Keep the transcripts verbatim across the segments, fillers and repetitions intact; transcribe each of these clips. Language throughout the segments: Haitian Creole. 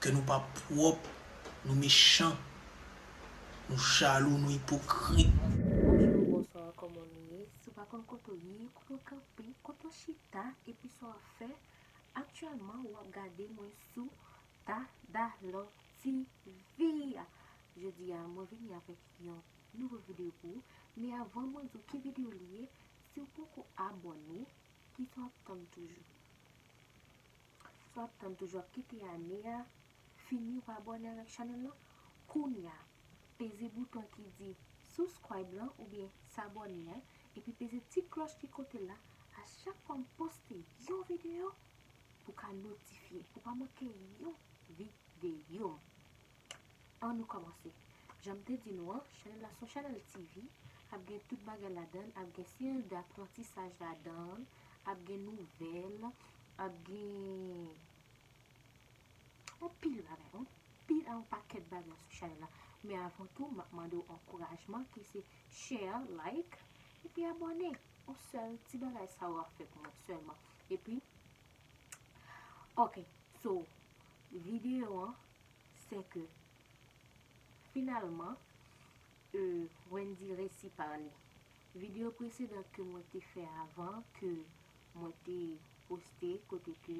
Kè nou pa pwòp, nou mechan, nou jalou, nou ipokrit. Bonjou, bonswa, kòman nou ye? Si w pa konn kote w ye, kote w kanpe, kote w chita, epi sa w ap fè, aktyèlman w ap gade mwen sou Tadalò T V. Jodi a, mwen vini avèk yon nouvo videyo pou ou. Men avan mwen di w ki videyo li ye, si w poko abòne, kisa w ap tann toujou? Sa w ap tann toujou, w ap kite ane a fini, w pa abòne avèk chanèl lan? Kounye a, peze bouton ki di subscribe lan oubyen s'abonner an, epi peze ti klòch ki kote la. A chak fwa m poste yon videyo, pou w ka notifye, pou w pa manke yon videyo. An nou kòmanse. Jan m te di nou an, chanèl la se yon chanèl T V, ap gen tout bagay ladan l, ap gen seyans de aprantisaj ladan l, ap gen nouvèl, ap gen anpil bagay, anpil, yon pakèt bagay sou chanèl la. Men avan tou, m ap mande w ankourajman ki se share, like, epi abòne. Yon sèl ti bagay sa w ap fè pou mwen sèlman. Epi, ok, so, videyo an, se ke finalman, euh, Wendy resi pale. Videyo presedan ke mwen te fè avan, ke mwen te poste, kote ke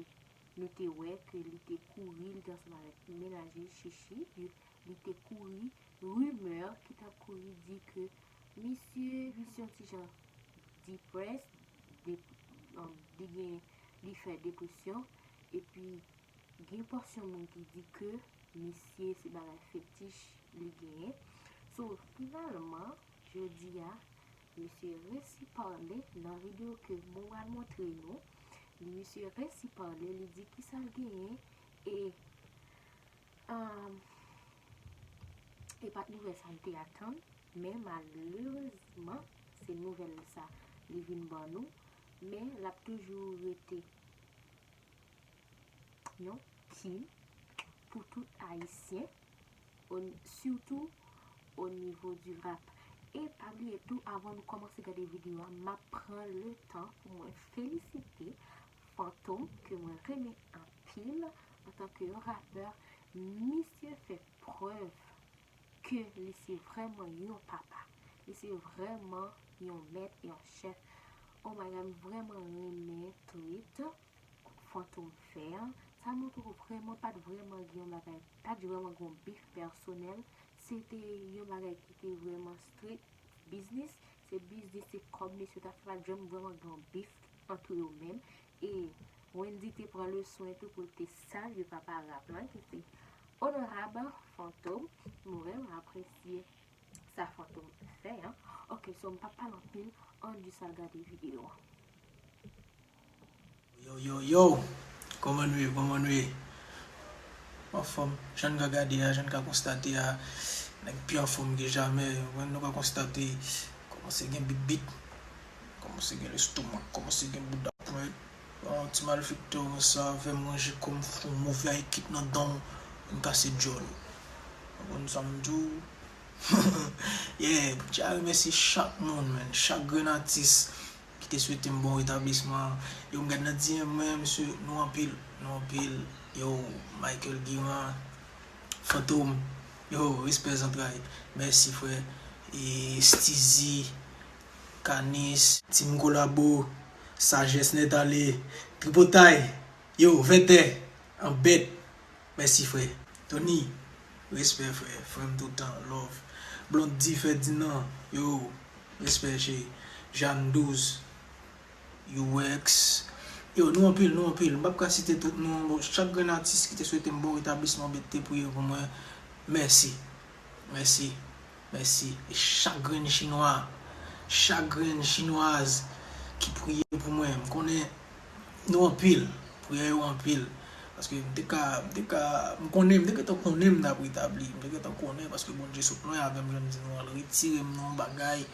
nou te wè ke li te kouri, li te ansanm avèk mennaj li, Chichi, li, li te kouri, rimè ki t ap kouri di ke misye, misye yon ti jan depressed, de, um, li gen, li fè depresyon, epi gen pòsyon moun ki di ke misye se bagay fetich li genyen. So, finalman, jodi a, misye resi pale nan videyo ke mwen pral montre nou. Li, misye resi pale, li di kisa l genyen, e, um, e pa t nouvèl sa m te atann, men malerezman, se nouvèl sa li vin ban nou, men l ap toujou rete yon king pou tout Ayisyen, o, sitou o nivo di rap. E pa bliye tou, avan nou kòmanse gade videyo a, m ap pran le tan pou mwen felisite Fantom, ke mwen renmen anpil antanke yon rapè. Misye fè prèv ke li se vrèman yon papa. Li se vrèman yon mèt, yon chèf. Oh my God, m vrèman renmen tweet Fantom fè an. Sa montre w vrèman pa t vrèman gen yon bagay, pa t vrèman gen yon bif pèsonèl. Se te yon bagay ki te vrèman straight business. Se biznis, se kòb mesye t ap fè, pa t janm vrèman gen yon bif antre yo menm. E Wendy te pran le swen tou pou l te salye papa rap lan, ki se onorab Fantom. Mwen vrèman apresye sa Fantom fè an. Ok, so m p ap pale anpil, ann jis al gade videyo an. Yo, yo, yo! Kòman nou ye? Kòman nou ye? Anfòm, jan n ka gade a, jan n ka konstate a, nèg pi anfòm ke jamè. Ou konprann, nou ka konstate, kòmanse gen bit bit, kòmanse gen lestomak, kòmanse gen bouda pwent. Yon ti malfektè konsa, fè manje kòm fon move ekip nan dan w, vin kase djòl ou. Ou konprann sa m di w? Yeah, m tya remèsye chak moun, man, chak grenn atis ki te swete m bon retablisman. Yo, m gad nan D M mwen, mesye, nou anpil, nou anpil. Yo, Michael Guiran, Fantom, yo, respè zantray. Mèsi, frè. E Steezy, Kanis, Team Kolabo, Sajès Nèt Ale, Tripotay, yo, Vètè, Anbèt. Mèsi, frè. Tony, respè, frè. Frè m toutan, love. Blondy Ferdinand, yo, respè, cheri. Jeanne Douze, U X. Yo, nou anpil, nou anpil. M p ap ka site tout non. Bon, chak grenn atis ki te swete m bon retablisman, ki te priye pou mwen, mèsi. Mèsi. Mèsi. E chak grenn chinwa, chak grenn chinwaz ki priye pou mwen, m konnen nou anpil. Priyè yo anpil. Paske m te ka, m te ka, m konnen, m te gentan konnen m t ap retabli. M te gentan konnen paske Bondye sot lwen avè m, jan m di nou an, l retire m nan yon bagay.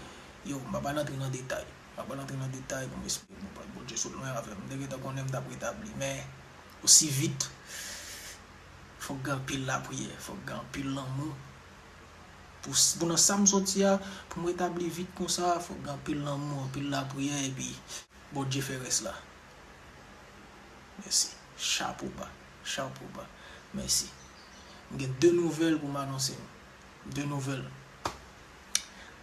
Yo, m pa pral antre nan detay. M pa pral antre nan detay pou m esplike nou, paske Bondye sot lwen avè m. M te gentan konnen m t ap retabli. Men, osi vit, fòk gen anpil lapriyè, fòk gen anpil lanmou. Pou, pou nan sa m soti a, pou m retabli vit konsa, fòk gen anpil lanmou, anpil lapriyè, epi Bondye fè rès la. Mèsi. Chapo ba. Chapo ba. Mèsi. M gen de nouvèl pou m anonse nou. De nouvèl.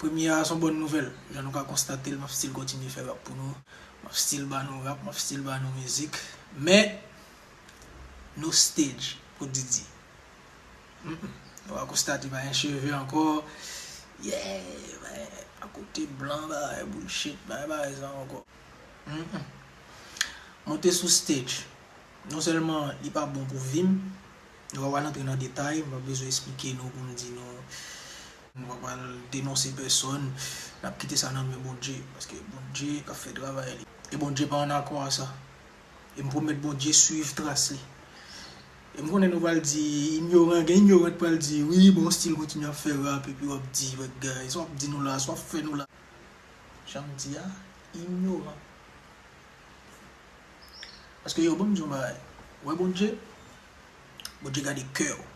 Premye a, se yon bòn nouvèl. Jan nou ka konstate l, m ap still kontinye fè rap pou nou. M ap still ba nou rap, m ap still ba nou mizik. Men, no stage pou Didi. Mm-mm. Nou va konstate pa gen cheve ankò. Yeah, pa gen akote blan, bagay bullshit, pa gen bagay sa ankò. Mm-mm. Monte sou stage. Non sèlman li pa bon pou vi m, nou pa pral antre nan detay, m pa bezwen esplike nou pou m di nou, nou pa pral denonse pèsòn, n ap kite sa nan men Bondye, paske Bondye k ap fè travay li. E Bondye pa an akò a sa. E m pwomèt Bondye swiv tras li. E m konnen nou pral di, inyoran, gen inyoran k pral di, wi, bon, still kontinye ap fè rap, epi w ap di, bagay, sa w ap di nou la, sa w ap fè nou la. Jan m di a, inyoran. Paske yo, ban m di yon bagay. Ou wè Bondye? Bondye gade kè w.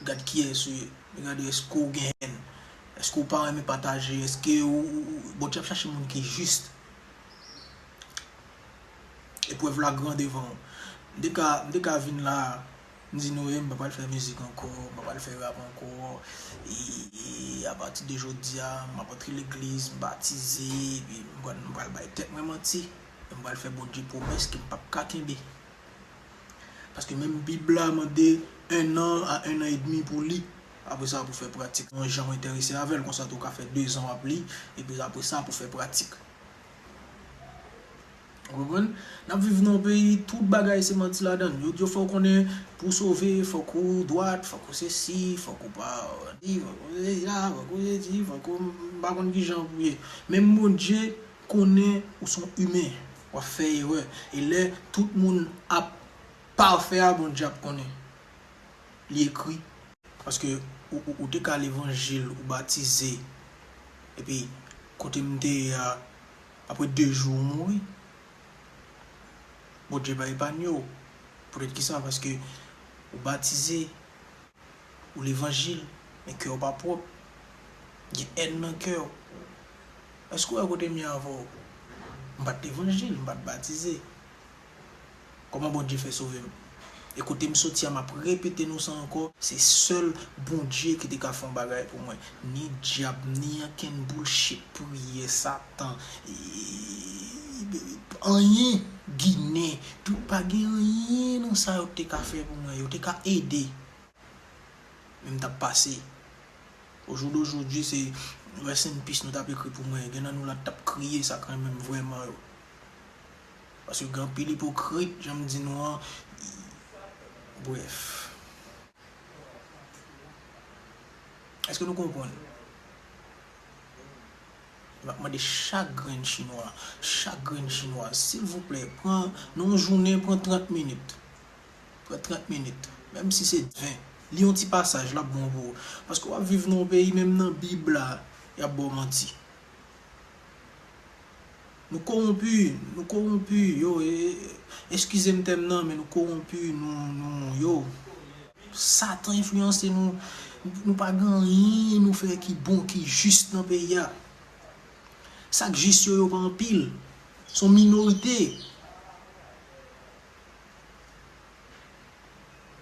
Li gade kiyès ou ye. Li gade èske w gen hèn. Èske w pa renmen pataje. Èske ou, ou, ou, Bondye ap chache moun ki jis. Eprèv la gran devan w. M te ka, m te ka vin la, m di nou, e, m pa pral fè mizik ankò, m pa pral fè rap ankò. E, e, apati de jodi a, m ap antre legliz, m batize, epi m pral, m pral bay tèt mwen manti. E m pral fè Bondye pwomès ke m p ap ka kenbe. Paske menm Bib la mande un an a un an et demi pou li. Apre sa, pou fè pratik. Yon jan w enterese avè l, konsa tou w ka fè dezan w ap li, epi apre sa, pou fè pratik. Ou konprann? N ap viv nan yon peyi, tout bagay se manti ladan l. Yo di w fòk w konnen pou w sove, fòk ou dwat, fòk ou sesi, fòk ou pa di, fòk ou sesi la, fòk ou sesi, fòk ou m pa konn kijan pou ye. Menm Bondye konnen ou se yon imen, w ap fè erè. E lè tout moun ap pafè a, Bondye ap konnen. Li ekri. Paske ou, ou, ou te ka levanjil, ou batize. Epi, kote m te ye a, apre de jou, ou mouri. Bondye pa epanye w. Poutèt ki sa? Paske ou batize, ou levanjil, men kè w pa pwòp. Gen hèn nan kè w. Èske w wè kote m ye avè w? M pa t levanjil, m pa t batize. Kòman Bondye fè sove m? E kote m soti a, m ap repete nou sa ankò, se sèl Bondye ki te ka fè yon bagay pou mwen. Ni dyab, ni ankenn bullshit, priyè, Satan, e, anyen, Ginen, tout, pa gen anyen nan sa yo te ka fè pou mwen. Yo te ka ede. Men m t ap pase. Au jour d'aujourd'hui, se rest in peace nou t ap ekri pou mwen. Gen nan nou la t ap kriye sa k renmen m vrèman yo. Paske gen anpil ipokrit, jan m di nou an. Brèf. Èske nou konprann? M ap mande chak grenn chinwa, chak grenn chinwa, silvouplè, pran, nan yon jounen, pran trant minit. Pran trant minit. Menm si se ven. Li yon ti pasaj, l ap bon pou ou. Paske w ap viv nan yon peyi, menm nan Bib la, y ap ba w manti. Nou kowonpi, nou kowonpi, yo, e, e, eskize m tèm nan, men nou kowonpi, nou, nou, yo. Satan enfliyanse nou, nou pa gen anyen nou fè ki bon, ki jis nan peyi a. Sa k jis yo, yo pa anpil. Se yon minorite.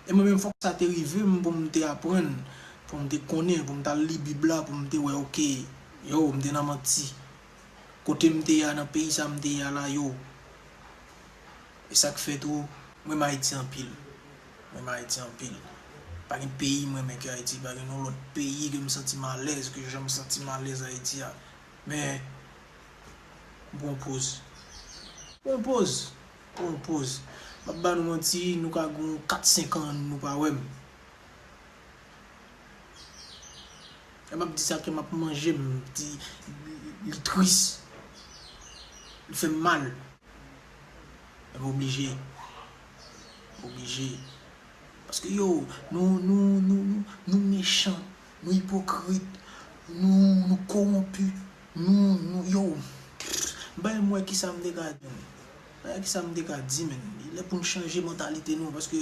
E mwen menm, fòk sa te rive m pou m te aprann, pou m te konnen, pou m t al li Bib la, pou m te wè, oke, yo, m te nan manti. Kote m te ye a, nan peyi sa m te ye a la, yo. E sa k fè tou, m renmen Ayiti anpil. M renmen Ayiti anpil. Pa gen peyi m renmen ke Ayiti, pa gen yon lòt peyi ke m santi m alèz, ke jan m santi m alèz Ayiti a. Men, m pran yon poz. M pran yon poz. M pran yon poz. M ap ba nou manti, nou ka gen yon kat, senk an, nou pa wè m. Lè m ap di sa, kè m ap manje m, di, li tris. Li fè m mal. Men m oblije. M oblije. Paske yo, nou, nou, nou, nou, nou mechan, nou ipokrit, nou, nou kowonpi, nou, nou, yo. M pa menm wè kisa m te ka di. M pa wè kisa m te ka di, men. Li lè pou n chanje mantalite nou, paske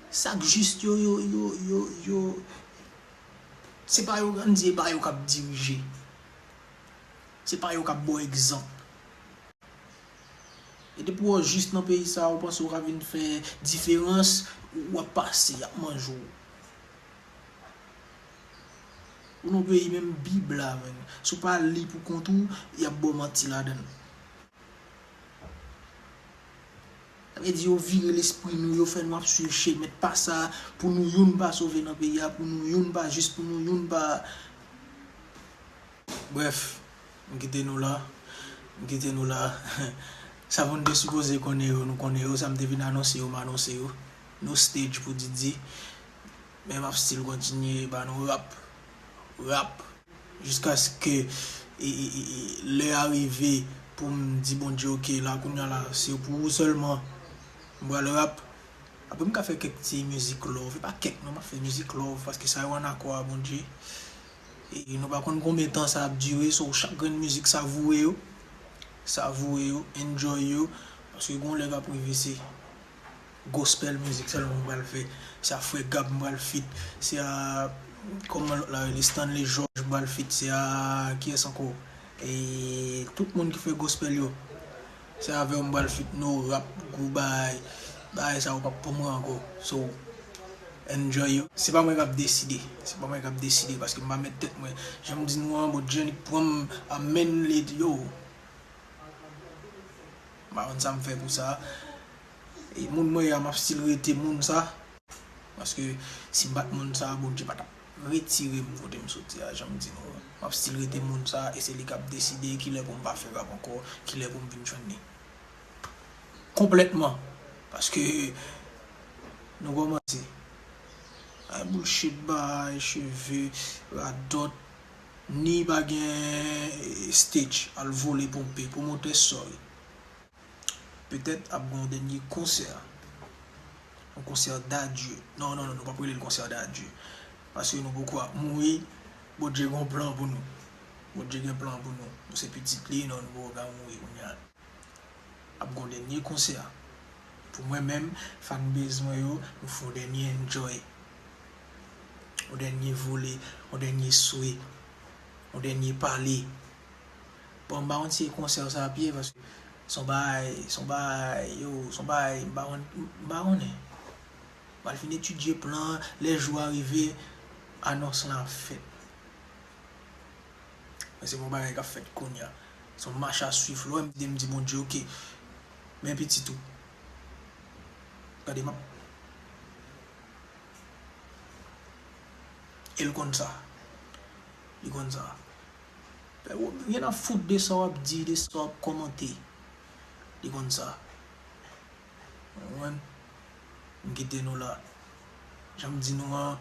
sa k jis yo, yo, yo, yo, yo, se pa yo, ann di, e pa yo k ap dirije. Se pa yo k ap ba w egzanp. E depi w jis nan peyi sa, ou panse w ka vin fè diferans, w ap pase, y ap manje w. Ou nan peyi menm Bib la, menm. Si w pa li pou kont ou, y ap ba w manti ladan l. Sa vle di yo vire lespri nou, yo fè nou ap swiv chemen pa sa, pou nou youn pa sove nan peyi a, pou nou youn pa jis, pou nou youn pa. Brèf, m kite nou la, m kite nou la. Sa moun te sipoze konnen yo, nou konnen yo, sa m te vin anonse yo, m anonse yo. No stage pou Didi. Men m ap still kontinye ba nou rap. Rap. Jiskaske e, e, e, e, lè a rive pou m di Bondye, "Oke, la, kounye a la, se pou ou sèlman." M pral rap. Apre, m ka fè kèk ti mizik love. E pa kèk, non, m ap fè mizik love, paske sa yo an akò a Bondye. E nou pa konn konbyen tan sa ap dire, so chak grenn mizik, savourer yo. Savourer yo, enjoy yo. Paske gon lè k ap rive, se gospel mizik sèlman m pral fè. Se a Frè Gab m pral feat. Se a, kòman lòt la rele, Stanley George m pral feat. Se a, kiyès ankò? E tout moun ki fè gospel yo. Se avè w m pral feat, no rap, gwo bagay. Bagay sa yo p ap pou mwen ankò. So, enjoy yo. Se pa mwen k ap deside. Se pa mwen k ap deside, paske m pa mèt tèt mwen. Jan m di nou an, Bondye annik pran m, amèn, li di yo. M pa konn sa m fè pou sa. E moun mwen ye a, m ap still rete moun sa. Paske si m pa t moun sa, Bondye pa t ap retire m kote m soti a, jan m di nou an. M ap still rete moun sa, e se li k ap deside kilè pou m pa fè rap ankò, kilè pou m vin jwenn li. Konplètman. Paske nou kòmanse. Ay bullshit, bay cheve, radòt, ni pa gen, eh, stage, al vole ponpe, pwomotè, sorry. Petèt ap gen yon dènye konsè. Yon konsè dadye. Non, non, non, nou p ap rele l konsè dadye. Paske nou poko ap mouri. Bondye gen yon plan pou nou. Bondye gen plan pou nou. Nou se pitit li, non, nou poko ka mouri kounye a. Ap gen yon dènye konsè. Pou mwen menm, fanbase mwen yo, nou fè yon dènye enjoy. Yon dènye vole, yon dènye swe, yon dènye pale. Bon, m pa konn si e konsè sa ap ye, paske se yon bagay, se yon bagay, yo, se yon bagay, m pa konn, m pa konnen. M al fin etidye plan an, lè jou a rive, anons lan ap fèt. Men se pa yon bagay k ap fèt kounye a. Se yon mach a swiv. Lè w wè m di, m di Bondye, oke, men pitit ou. Gade, m ap E l konn sa. Li konn sa. Rien à foutre de sa w ap di, de sa w ap kòmante. Li konn sa. Ou konprann? M kite nou la. Jan m di nou an,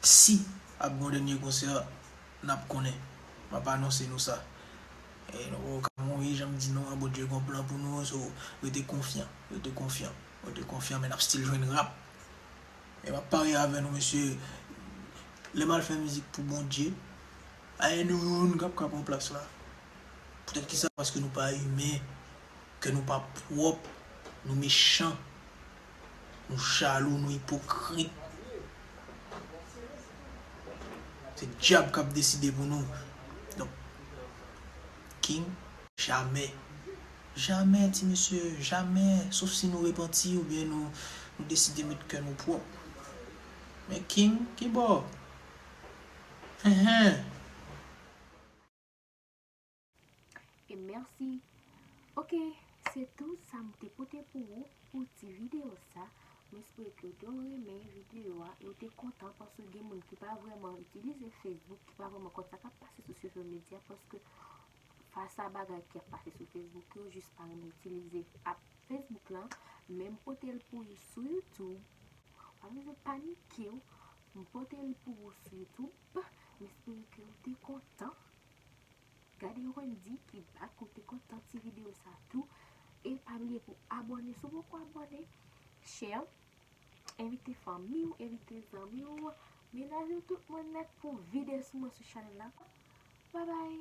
si ap gen yon dènye konsè, n ap konnen. M ap anonse nou sa. E nou poko ka mouri, jan m di nou an, Bondye gen yon plan pou nou, so, rete konfyan, rete konfyan, rete konfyan, men n ap still jwenn rap. E m ap parye avè nou, mesye. Lè m al fè mizik pou Bondye, pa gen nou youn k ap ka pran plas la. Poutèt kisa? Paske nou pa imen, kè nou pa pwòp, nou mechan, nou jalou, nou ipokrit. Se dyab k ap deside pou nou. Donk, King, jamè. Jamè, ti mesye, jamè. Sof si nou repanti oubyen nou, nou deside met kè nou pwòp. Men King, kibò? Hen, hen. E mèsi. Ok, se tou sa m te pote pou ou pou ti videyo sa. M espere ke w te renmen videyo a e w te kontan paske gen moun ki pa vrèman itilize Facebook, ki pa vrèman konn sa k ap pase sou social media paske fas a bagay ki ap pase sou Facebook yo jis pa renmen itilize app Facebook lan, men m pote l pou ou sou YouTube. Pa bezwen panike w, m pote l pou ou sou YouTube. M espere ke w te kontan. Gade Wendy ki back, ou te kontan ti videyo sa tou. E pa bliye pou abòne si w poko abòne, share, envite fanmi w, envite zanmi w, menaje w, tout moun nèt pou vide sou mwen sou chanèl la. Babay!